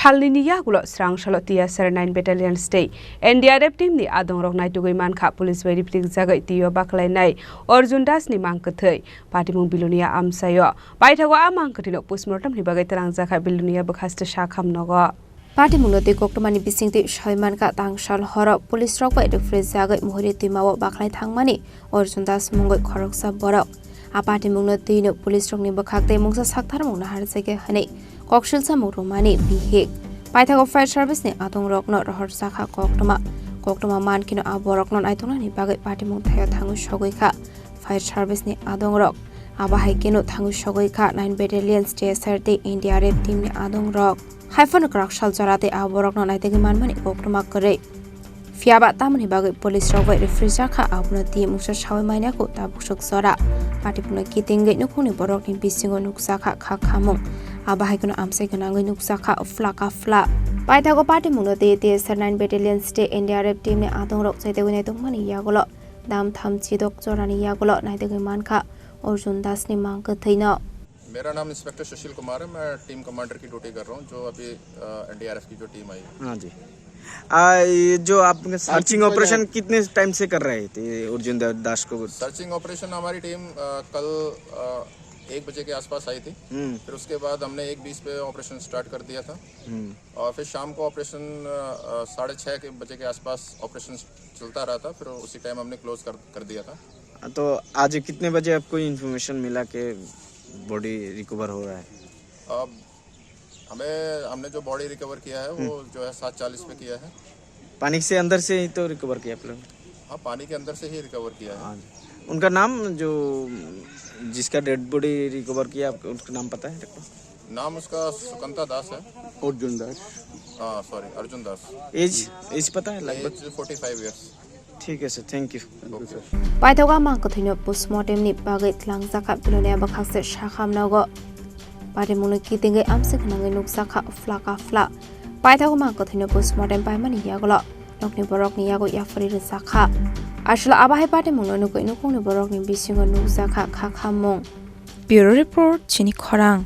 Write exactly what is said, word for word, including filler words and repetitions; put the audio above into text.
Salnini yagulo srang salo T S R nine Battalion tei N D R F team ni adongrok naitugwi mankha police bai riplikjagwi twi o baklainai Arjun Das ni mang kwthwi. Patimung Bilonia amchaio. Paithago a mang kwthwino postmortem ni bagwi twlangjakha Bilonia bwkhaste sakham nogo. Patimungno twi koktwmani bisingtwi sawi mankha tangsal horo police rok bai riplikjagwi Muhuri twima o baklai thangmani Arjun Das mungwi khoroksa borok. A patimungno twino police rokni bwkhak tei mungsa saktharmung naharjakya hwnwi koksilsamung rwmani bihik. Paithago fire service ni adongrokno rohorjakha koktwma. Koktwma mankheno a borokno naituknani bagwi patimung thaio thangwi sogwi kha fire service ni adongrok. Abo hai kheno thangwi sogwi kha nine Battalion T S R tei N D R F team ni adongrok. Haiphano kwrak sal jora tei a borokno naitugwi manmani koktwma kwrwi. Phiyaba tamoni bagwi police rok bai riphirijak kha, abono twi mungsa sawi manya kho tabuk swk jora. Patimungno kitingwi nukhungni borokni bisingo nukjakha kha khamung. Abo hai kheno amchai gwnangwi nukjakha phla ka phla. Paithago patimungno twi T S R nine Battalion tei N D R F team ni adongrok chaitagwi naitokmani yagulo dam tham chidok jorani yagulo naitugwi mankha Arjun Das ni mang kwthwino. मेरा नाम इंस्पेक्टर सुशील कुमार है। मैं team commander की ड्यूटी कर रहा हूँ, जो अभी एनडीआरएफ की जो टीम आई है। हाँ जी। आ, ये जो आपके सर्चिंग ऑपरेशन कितने टाइम से कर रहे थे अर्जुन दा-, दास को? सर्चिंग ऑपरेशन हमारी टीम अ, कल अ, एक बजे के आसपास आई थी। हम्म। फिर उसके बाद हमने एक बीस पे ऑपरेशन स्टार्ट कर दिया था। हम्म। और फिर शाम को ऑपरेशन अ, अ, साढ़े छः के बजे के आसपास ऑपरेशन चलता रहा था, फिर उसी टाइम हमने क्लोज कर कर दिया था। तो आज कितने बजे आपको इन्फॉर्मेशन मिला कि बॉडी रिकवर हो रहा है? अब हमें, हमने जो बॉडी रिकवर किया है, वो हम्म। जो है, सात चालीस पे किया है। पानी से अंदर से ही तो रिकवर किया आप लोग? हाँ, पानी के अंदर से ही रिकवर किया है। हाँ। उनका नाम, जो, जिसका डेड बॉडी रिकवर किया, आपको उसका नाम पता है आपको? नाम उसका सुकंता दास है। अर्जुन दास। हाँ, sorry, Arjun Das. Age, age पता है लगभग? Age forty five years. ठीक है sir, thank you. Okay. Paithago mang kwthwino postmortem ni bagwi twlangjakha Bilonia bwkhakse sakham nogo. Patimungno kitingwi amchai gwnangwi nukjakha phla ka phla. Paithago mang kwthwino postmortem paimani yagulo nokni borokni yago yapharwi rwjakha. Aswk abo hai patimungno nukwi nukhungni borokni bisingo nukjakha kha khamung. Bureau Report, Chini Khorang.